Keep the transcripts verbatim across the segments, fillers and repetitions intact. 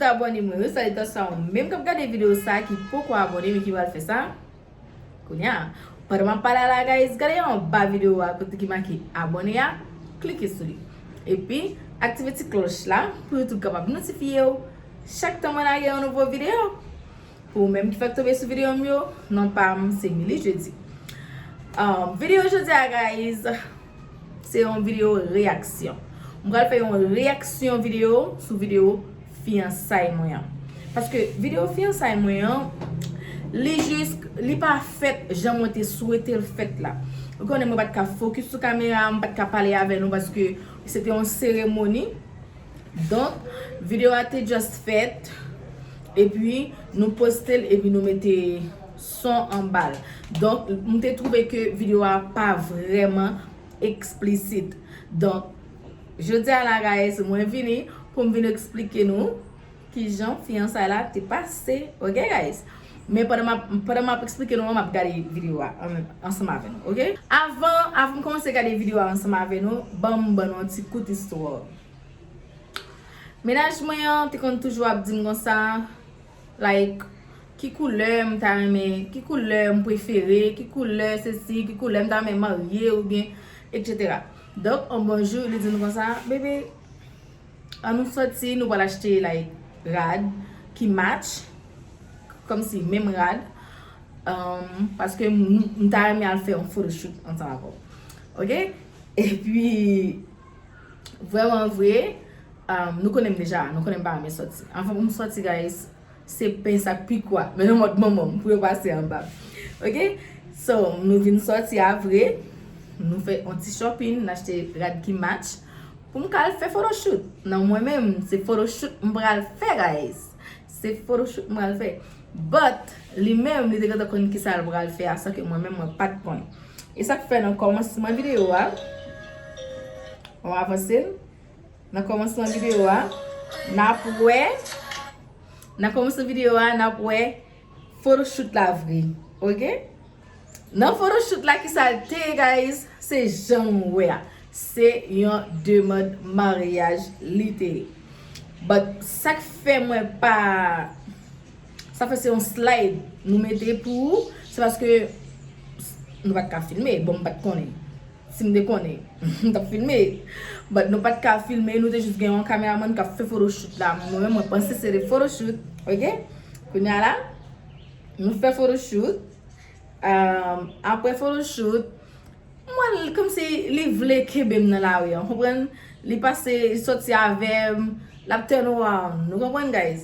Abòne mwen yo, salitansyon a ou menm k ap gade videyo sa a ki poko abòne men ki pral fè sa. Kounye a, pandan m ap pale a la, guys, gade anba videyo a kote ki make abòne a, klike sou li. Epi, aktive ti klòch la pou YouTube kapab notifye w chak tan mwen lage yon nouvo videyo. Pou ou menm ki fèk tonbe sou videyo m yo, non pa m se Milly Jeudi. Um, videyo jodi a, guys, se yon videyo reyaksyon. M pral fè yon reyaksyon videyo sou videyo fiyansay mwen an. Paske videyo fiyansay mwen an, li jis, li pa fèt jan mwen te swete l fèt la. Ou konnen mwen pa t ka fokis sou kamera, mwen pa t ka pale avè nou paske se te yon seremoni. Donk, videyo a te just fèt, epi nou poste l, epi nou mete son anba l. Donk, m te twouve ke videyo a pa vrèman eksplisit. Donk, jodi a la, guys, mwen vini pou m vin eksplike nou kijan fiyansay la te pase, ok, guys? Men pandan m ap, pandan m ap eksplike nou an, m ap gade videyo a an, ansanm avè nou, ok? Avan, avan m kòmanse gade videyo a ansanm avè nou, ban m ban nou yon ti kout istwa. Mennaj mwen an te konn toujou ap di m konsa, like, ki koulè m ta renmen, ki koulè m prefere, ki koulè sesi, ki koulè m ta renmen marye oubyen, etsetera. Donk, yon bon jou, li di m konsa, bebe, an nou sòti, nou pral achte, like, rad ki match, kòmsi menm rad, um, paske m, m ta renmen al fè yon photoshoot ansanm avè w. Ok? Epi, vrèman vre, um, nou konnen m deja, nou konnen m pa renmen sòti. Anfen, pou m sòti, guys, se pens ak pikwa, men nan mòd manman m, pou yo pase anba m. Ok? So, nou vin sòti a vre, nou fè yon ti shopping, n achte rad ki match, pou m ka al fè photoshoot. Nan mwen menm, se photoshoot m pral fè, guys. Se photoshoot m pral fè. But, li menm, li te gentan konn kisa l pral fè a, san ke mwen menm, mwen pa t konn. E sa k fè nan kòmansman videyo a, on avanse l. Nan kòmansman videyo a, n ap wè, nan kòmansman videyo a, n ap wè photoshoot la vre. Ok? Nan photoshoot la, kisa l te ye, guys? Se jan nou wè a. Se yon demann maryaj li te ye. But sa k fè mwen pa, sa fè se yon slide nou mete pou ou, se paske nou pa t ka filme, bon, m pa t konnen. Si m te konnen, m t ap filme. But nou pa t ka filme, nou te jis gen yon kameramann k ap fè photoshoot la. Mwen menm, mwen panse se te photoshoot, ok? Kounye a la, nou fè photoshoot. Um, apre photoshoot, m wè l kòmsi li vle kenbe m nan lari an, konprann? Li pase, li sòti avè m, l ap turn around. Nou konprann, guys?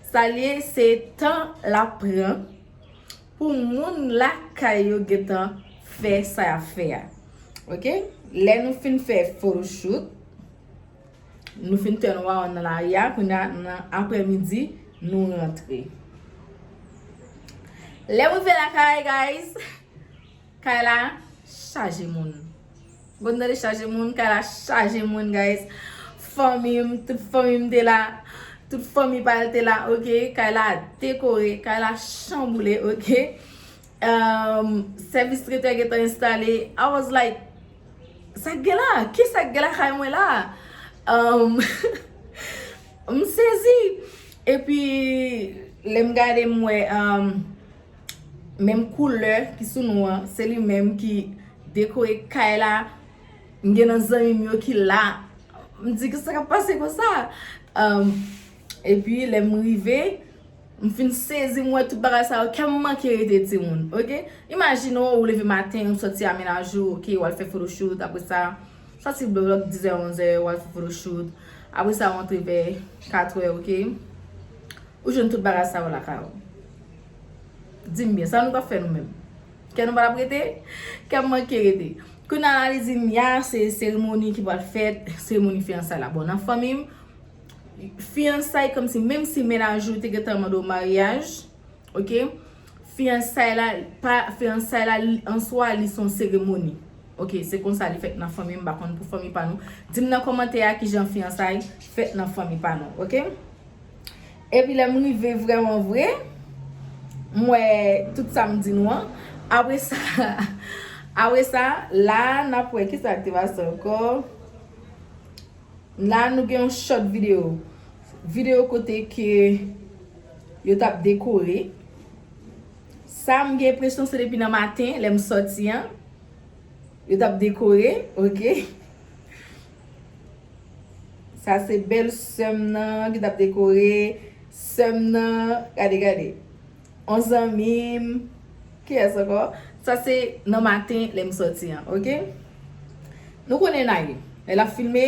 Sa l ye, se tan l ap pran pou moun lakay yo gentan fè sa y ap fè a. Ok? Lè nou fin fè photoshoot, nou fin turn around nan lari a, kounye a, nan aprèmidi, nou rantre. Lè m rive lakay, guys, kay la chaje moun. Bon, tande chaje moun, kay la chaje moun, guys. Fanmi m, tout fanmi m te la. Tout fanmi pa l te la, ok? Kay la dekore, kay la chanboule, ok? Um, sèvis tretè gentan enstale. I was like, sa k gen la? Kisa k gen lakay mwen la? Um, m sezi. Epi, lè m gade, m wè, um, menm koulè ki sou nou an, se li menm ki dekore kay la. M gen nan zanmi m yo ki la. M di, kisa k ap pase konsa? Um, epi, lè m rive, m fin sezi, m wè tout bagay sa yo, kè m manke rete, timoun, ok? Imajine w, ou leve maten, ou sòti a mennaj ou, ok, w al fè photoshoot, apre sa, sòti blòk, dizè, onzè, w al fè photoshoot, apre sa, w antre vè katrè, ok? Ou jwenn tout bagay sa yo lakay ou. Di m byen, sa nou t ap fè nou menm? Kè nou pa t ap rete? Kè m manke rete. Kounye a la, li di m, ya, se seremoni ki pral fèt, seremoni fiyansay la. Bon, nan fanmi m, fiyansay kòmsi, menm si mennaj ou te gentan mande w maryaj, ok? Fiyansay la, pa, fiyansay la, li, an swa, li se yon seremoni. Ok, se konsa li fèt nan fanmi m, m pa konn pou fanmi pa nou. Di m nan kòmantè a kijan fiyansay fèt nan fanmi pa nou, ok? Epi lè m rive vrèman vre, m wè tout sa m di nou an. Apre sa, apre sa, la, n ap wè kisa k te pase ankò. La, nou gen yon short videyo. Videyo kote ke yo t ap dekore. Sa m gen enpresyon se depi nan maten, lè m sòti an, yo t ap dekore, oke? Sa se bèl sè m nan ki t ap dekore. Sè m nan, gade, gade. On zanmi m. Kiyès ankò? Sa se nan maten, lè m sòti an, oke? Nou konnen Nay. Lè l ap filme,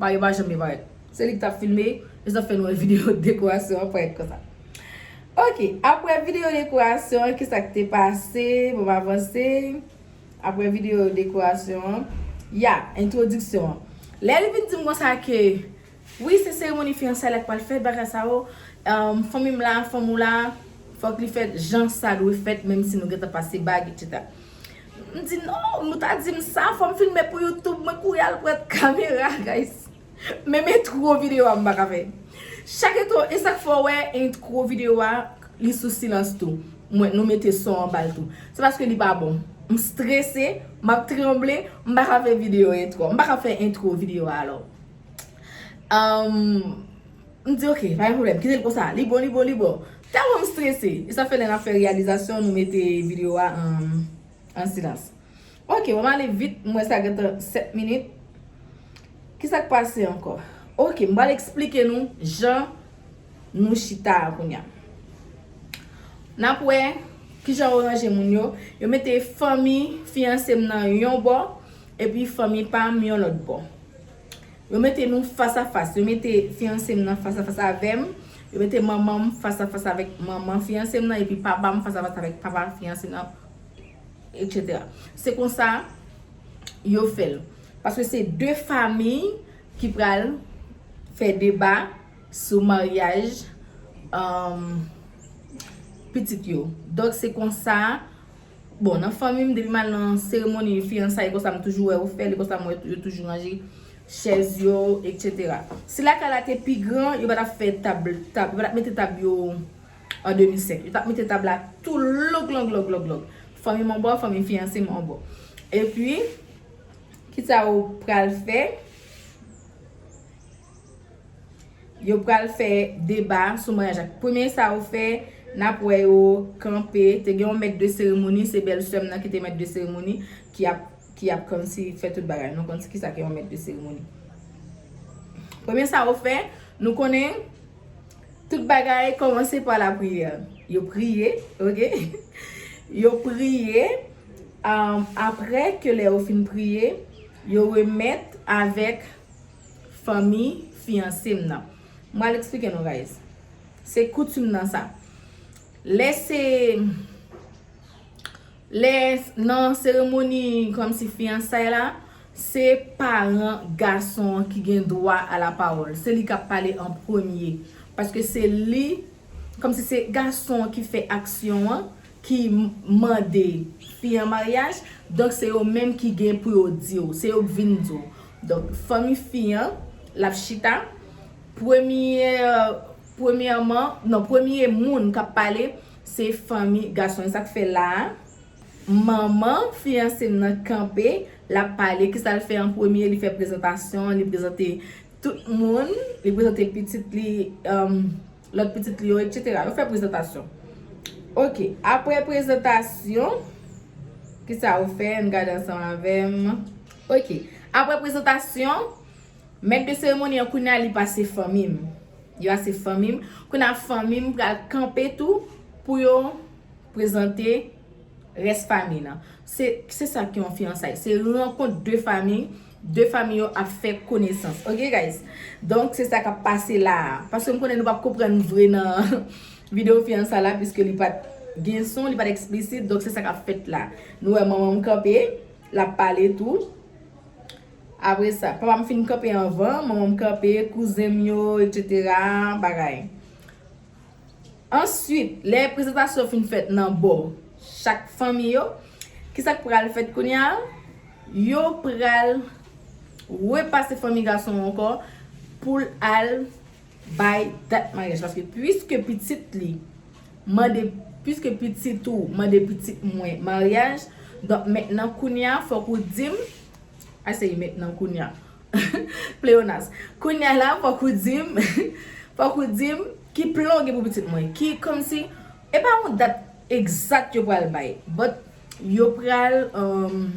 Mario pa janm parèt. Se li ki t ap filme, li t ap fè nou wè videyo dekorasyon an parèt konsa. Oke, apre videyo dekorasyon an, kisa k te pase? Bon, m avanse. Apre videyo dekorasyon an, ya, entwodiksyon an. Lè li vin di m konsa ke, wi, se seremoni fiyansay la k pral fèt, bagay sa yo, um, fanmi m la, fanmi w la, fòk li fèt jan sa dwe fèt, menm si nou gentan pase bag, etsetera. M di, non, nou ta di m sa, fò m filme pou YouTube, mwen kouri al pran kamera, guys. Menm entwo videyo a m pa ka fè. Chak entwo, e sa k fè w wè entwo videyo a, li sou silans tou. Mwen, nou mete son anba l tou. Se paske li pa bon. M strese, m ap tranble, m pa ka fè videyo entwo. M pa ka fè entwo videyo a alò. Ahn, m di, oke, pa gen pwoblèm, kite l konsa. Li bon, li bon, li bon. Tèlman m strese. E sa fè lè n ap fè reyalizasyon, nou mete videyo a an, an silans. Oke, bon, m ale vit, m wè sa gentan sèt minit. Kisa k pase ankò? Oke, m pral eksplike nou jan nou chita a kounye a. N ap wè kijan yo ranje moun yo. Yo mete fanmi fiyanse m nan yon bò, epi fanmi pa m yon lòt bò. Yo mete nou fas a fas. Yo mete fiyanse m nan fas a fas avè m. Yo mete manman m fas a fas avèk manman fiyanse m nan, epi papa m fas a fas avèk papa fiyanse m nan, etsetera. Se konsa yo fè l. Paske se de fanmi ki pral fè deba sou maryaj, um, pitit yo. Donk, se konsa, bon, nan fanmi m, depi m al nan seremoni fiyansay, konsa m toujou wè yo fè l, e konsa m wè yo toujou ranje chèz yo, etsetera. Si lakay la te pi gran, yo pa t ap fè tab, tab, yo pa t ap mete tab yo an demi sèk. Yo t ap mete tab la tou long, long, long, long, long. Fanmi m yon bò, fanmi fiyanse m yon bò. Epi, kisa yo pral fè? Yo pral fè deba sou maryaj la. Premye sa yo fè, n ap wè yo kanpe. Te gen yon mèt de seremoni, se bèlsè m nan ki te mèt de seremoni, ki ap, ki ap kòmsi fè tout bagay. Nou konn kisa ki yon mèt de seremoni. Premye sa yo fè, nou konnen tout bagay kòmanse pa lapriyè. Yo priye, oke? Yo priye, um, apre ke lè yo fin priye, yo remèt avèk fanmi fiyanse m nan. M pral eksplike nou, guys. Se koutim nan sa. Lè se, lè nan seremoni kòmsi fiyansay la, se paran gason an ki gen dwa a la pawòl. Se li k ap pale an premye. Paske se li, kòmsi se gason an ki fè aksyon an, ki m-, mande fi an maryaj, donk se yo menm ki gen pou yo di w, se yo k vin di w. Donk, fanmi fi an, l ap chita, premye, premyèman, non, premye moun k ap pale, se fanmi gason an. Sa k fè la a, manman fiyanse m nan kanpe, l ap pale. Kisa l fè an premye? Li fè prezantasyon, li prezante tout moun, li prezante pitit li, um, lòt pitit li yo, etsetera. Yo fè prezantasyon. Oke, apre prezantasyon, kisa yo fè? Ann gade ansanm avè m. Oke, apre prezantasyon, mèt de seremoni an kounye a li pase fanmi m. Yo pase fanmi m. Kounye a fanmi m pral kanpe tou pou yo prezante rès fanmi nan. Se, se sa ki yon fiyansay. Se rankont de fanmi, de fanmi yo ap fè konesans. Oke, guys? Donk, se sa k ap pase la a. Paske m konnen nou p ap konprann vre nan videyo fiyansay la, piske li pa t gen son, li pa t eksplisit. Donk, se sa k ap fèt la. Nou wè manman m kanpe, l ap pale tou. Apre sa, papa m fin kanpe anvan, manman m kanpe, kouzen m yo, etsetera, bagay. Answit, lè prezantasyon fin fèt nan bò chak fanmi yo, kisa k pral fèt kounye a? Yo pral repase fanmi gason an ankò pou l al bay dat maryaj. Paske piske pitit li mande, piske pitit ou mande pitit mwen maryaj, donk mentnan kounye a, fòk ou di m, a se mentnan kounye a. Pleyonas. Kounye a la, fòk ou di m, fòk ou di m ki plan w gen pou pitit mwen. Ki kòmsi, e pa yon dat egzak yo pral bay, but yo pral, um,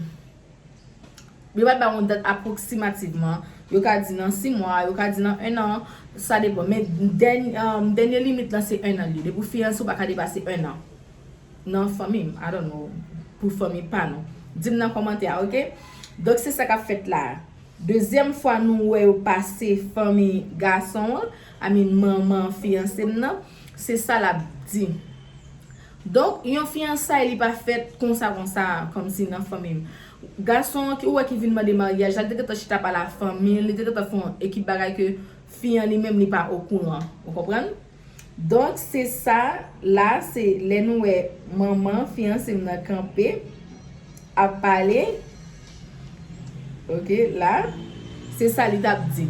yo pral bay yon dat apwoksimativman. Yo ka di nan sis mwa, yo ka di nan en an, sa depann. Men dèny-, um, dènye limit lan se en an li. Depi w fiyanse, ou pa ka depase en an. Nan fanmi m, I don't know, pou fanmi pa nou. Di m nan kòmantè a, oke? Donk, se sa k ap fèt la. Dezyèm fwa nou wè yo pase fanmi gason an, I mean, manman fiyanse m nan, se sa l ap di. Donk, yon fiyansay li pa fèt konsa, konsa, kòmsi nan fanmi m. Gason an ki ou wè ki vin mande maryaj la, li te gentan chita pale a fanmi l, li te gentan fè yon ekip bagay ke fi an li menm li pa okouran. Ou konprann? Donk, se sa la, se lè nou wè manman fiyanse m nan kanpe, ap pale. Oke, la, se sa li t ap di.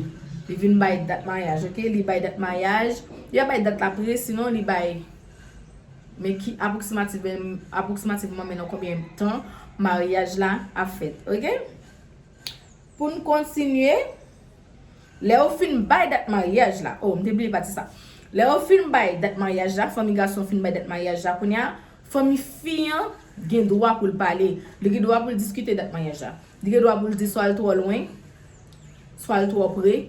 Li vin bay dat maryaj, oke? Li bay dat maryaj. Li pa bay dat la presi, non, li bay. Men ki apwoksimativ-, apwoksimativman, men nan konbyen tan maryaj la ap fèt, oke? Pou n kontinye, lè yo fin bay dat maryaj la, oh, m te bliye pati sa. Lè yo fin bay dat maryaj la, fanmi gason fin bay dat maryaj la, kounye a, fanmi fi an gen dwa pou l pale. Li gen dwa pou l diskite dat maryaj la. Li gen dwa pou l di swa l twò lwen, swa l twò pre.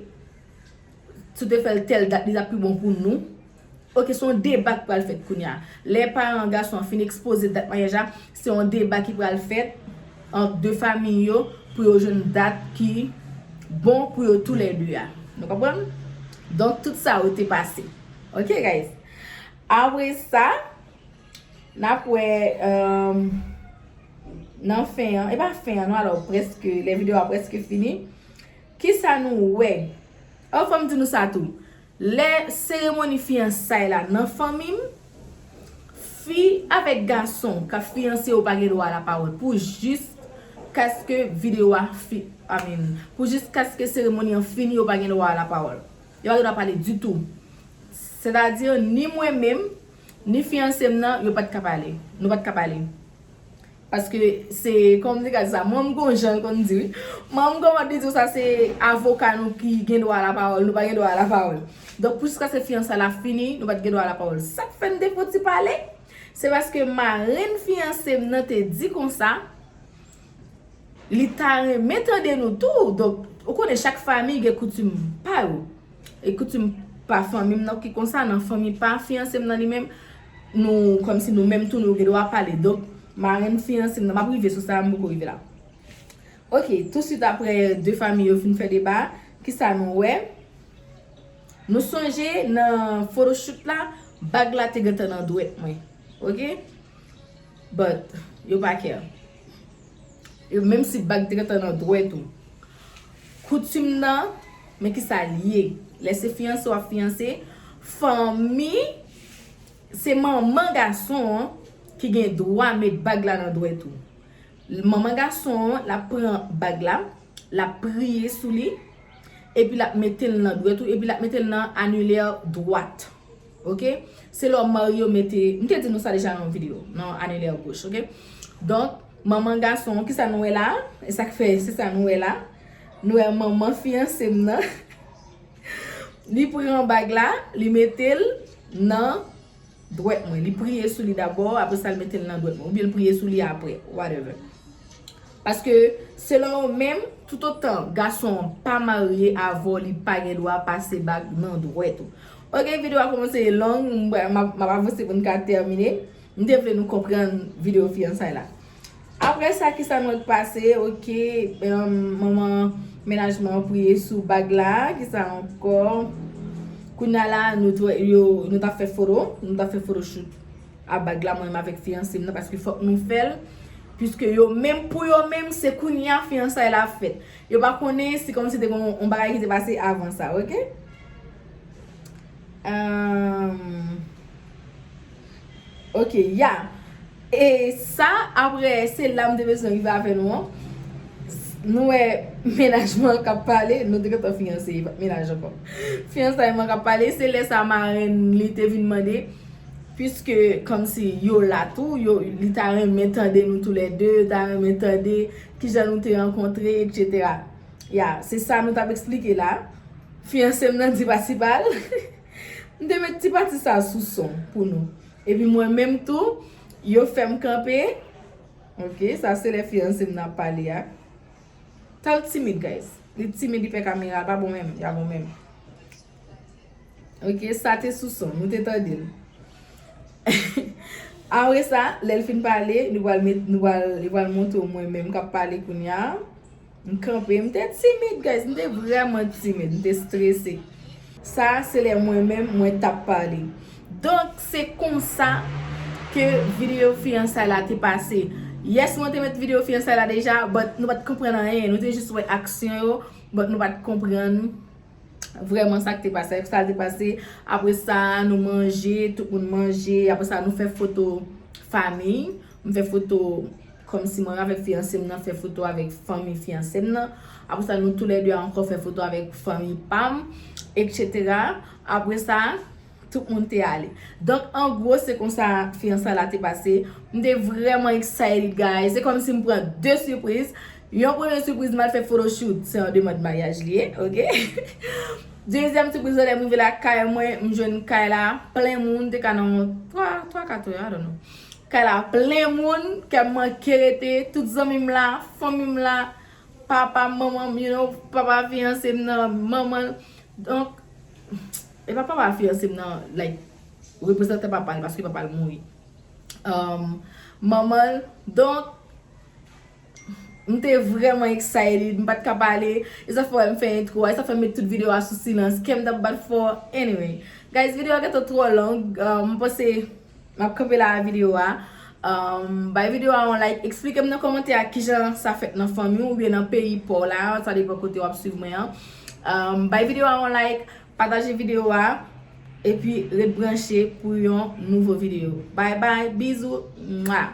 Si w te fè l tèl dat, li t ap pi bon pou nou. Oke, se yon deba k pral fèt kounye a. Lè paran gason an fin ekspoze dat maryaj la, se yon deba ki pral fèt ant de fanmi yo pou yo jwenn dat ki bon pou yo toulède a. Nou konprann? Donk, tout sa yo te pase. Oke, guys? Apre sa, n ap wè, um, nan fen an, e pa fen an, non, alò, prèske, lè videyo a prèske fini. Kisa nou wè? Oh, fò m di nou sa tou. Lè seremoni fiyansay la nan fanmi m, fi avèk gason k ap fiyanse yo pa gen dwa a lapawòl pou jiskaske videyo a fi-, I mean, pou jiskaske seremoni an fini, yo pa gen dwa a lapawòl. Yo pa gen dwa pale ditou. Sètadi, ni mwen menm, ni fiyanse m nan, yo pa t ka pale. Nou pa t ka pale. Paske se, kòman m te ka di sa? Manm gon jan l konn di, wi. Manm gon jan l di, sa se avoka nou ki gen dwa a lapawòl, nou pa gen dwa a lapawòl. Donk, pou jiskaske fiyansay la fini, nou pa t gen dwa a lapawòl. Sa k fè n te fouti pale, se paske marenn fiyanse m nan te di konsa, li ta renmen tande nou tou. Donk, ou konnen chak fanmi gen koutim pa yo. E koutim pa fanmi m nan ki konsa, nan fanmi pa fiyanse m nan li menm, nou, kòmsi nou menm tou, nou gen dwa pale. Donk, marenn fiyanse m nan, m ap rive sou sa, m poko rive la. Oke, tousuit apre de fanmi yo fin fè deba, kisa nou wè? Nou sonje nan photoshoot la, bag la te gentan nan dwèt mwen. Oke? But, yo pa care. Yo, menm si bag te gentan nan dwèt ou. Koutim nan, men kisa l ye. Lè se fiyanse w ap fiyanse, fanmi, se manman gason an ki gen dwa met bag la nan dwèt ou. Manman gason an, l ap pran bag la, l ap priye sou li, epi l ap mete l nan dwèt ou, epi l ap mete l nan anilè dwat. Oke? Se lè w marye yo mete, m te di nou sa deja nan yon videyo, nan anilè goch, oke? Donk, manman gason, kisa nou wè la? E sa k fè, se sa nou wè la. Nou wè manman fiyanse m nan. Li pran bag la, li mete l nan dwèt mwen. Li priye sou li dabò, apre sa, li mete l nan dwèt mwen. Oubyen li priye sou li apre, whatever. Paske, selon yo menm, toutotan gason an pa marye avè w, li pa gen dwa pase bag nan dwèt ou. Oke, videyo a kòmanse long, m, m ap, m ap avanse pou n ka tèmine. M te vle nou konprann videyo fiyansay la. Apre sa, kisa nou wè k pase? Oke, em, manman mennaj mwen an priye sou bag la. Kisa ankò? Kounye a la, nou t wè yo, nou t ap fè foto, nou t ap fè photoshoot a bag la, mwen menm avèk fiyanse m nan, paske fòk nou fè l, piske yo menm, pou yo menm, se kounye a fiyansay la ap fèt. Yo pa konnen si kòmsi te gen yon, yon bagay ki te pase avan sa, oke? Ahn, oke, ya. E sa, apre, se la m te bezwen rive avè nou an. Nou wè mennaj mwen k ap pale, nou te gentan fiyanse, e pa t mennaj ankò. Fiyansay mwen k ap pale, se lè sa marenn li te vin mande, piske kòmsi yo la tou, yo, li ta renmen tande nou toulède, ta renmen tande kijan nou te rankontre, etsetera. Ya, se sa nou t ap eksplike la. Fiyanse m nan di pati pa l. M te met ti pati sa sou son pou nou. Epi mwen menm tou, yo fè m kanpe. Ok, sa se lè fiyanse m nan ap pale a. Tan l timid, guys. Li timid, li pè kamera, l pa bon menm, li pa bon menm. Ok, sa te sou son, nou te tande l. Apre sa, lè l fin pale, nou pral met, nou pral, li pral montre w mwen menm k ap pale kounye a. M kanpe, m te timid, guys, m te vrèman timid, m te strese. Sa, se lè mwen menm, mwen t ap pale. Donk, se konsa ke videyo fiyansay la te pase. Yes, mwen te met videyo fiyansay la deja, but nou pa t konprann anyen. Nou te jis wè aksyon yo, but nou pa t konprann vrèman sa k te pase. Sa te pase, apre sa, nou manje, tout moun manje. Apre sa, nou fè foto fanmi. M fè foto kòmsi mwen avèk fiyanse m nan fè foto avèk fanmi fiyanse m nan. Apre sa, nou toulède ankò fè foto avèk fanmi pa m, etsetera. Apre sa, tout moun te ale. Donk, an gwo, se konsa fiyansay la te pase. M te vrèman excited, guys. Se kòmsi m pran de sipriz. Yon premye sipriz, m al fè photoshoot. Se yon demann maryaj li ye, ok? Dezyèm sipriz, lè m rive lakay mwen, m jwenn kay la plen moun, te ka nan twa, twa, kat, I don't know. Kay la plen moun, kè m manke rete, tout zanmi m la, fanmi m la, papa m, manman m, you know, papa fiyanse m nan, manman l. Donk, e pa papa fiyanse m nan, like, reprezantan papa l, paske papa l mouri. Um, manman l. Donk, m te vrèman excited, m pa t ka pale. E sa fè m fè intro a, e sa fè m met tout videyo a sou silans. Kè m t ap bat fò. Anyway, guys, videyo a gentan twò long. Um, m panse m ap kanpe la a videyo a. Um, bay videyo a yon like, eksplike m nan kòmantè a kijan sa fèt nan fanmi w oubyen nan peyi pa w la, sa depann kote w ap swiv mwen an. Um, bay videyo a yon like, pataje videyo a, epi ret branche pou yon nouvo videyo. Bye bye, bizou, mwa.